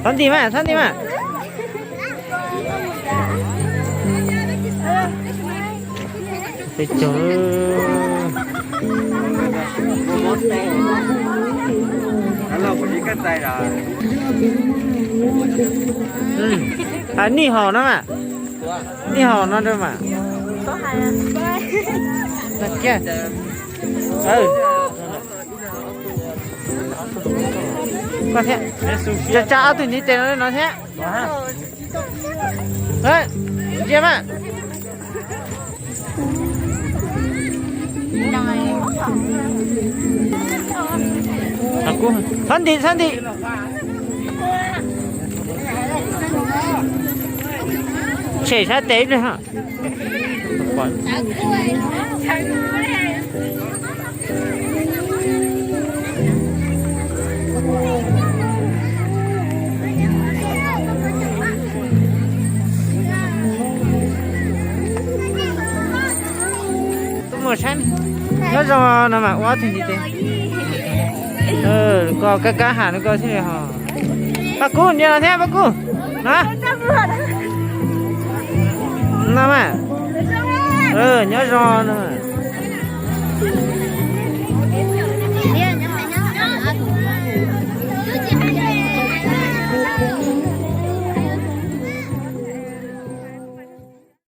Txhob nti mas, txhob nti mas. Peb caug. Nij haus no mas. Nij haus no rau mas. Kiag. Koj thiab. Tsa tsa ob tug ntiv tes no li no thiab. Ntsia mas. Txhob nti, txhob nti. Tshem sab tes ib pliag. Tuaj mus saib, nyob zoo no mas ua ob tug ntiv tes. Koj kab kab ham no koj thiaj li ho. Paj Kub, nyob no thiab Paj Kub. No mas. Nyob zoo no mas.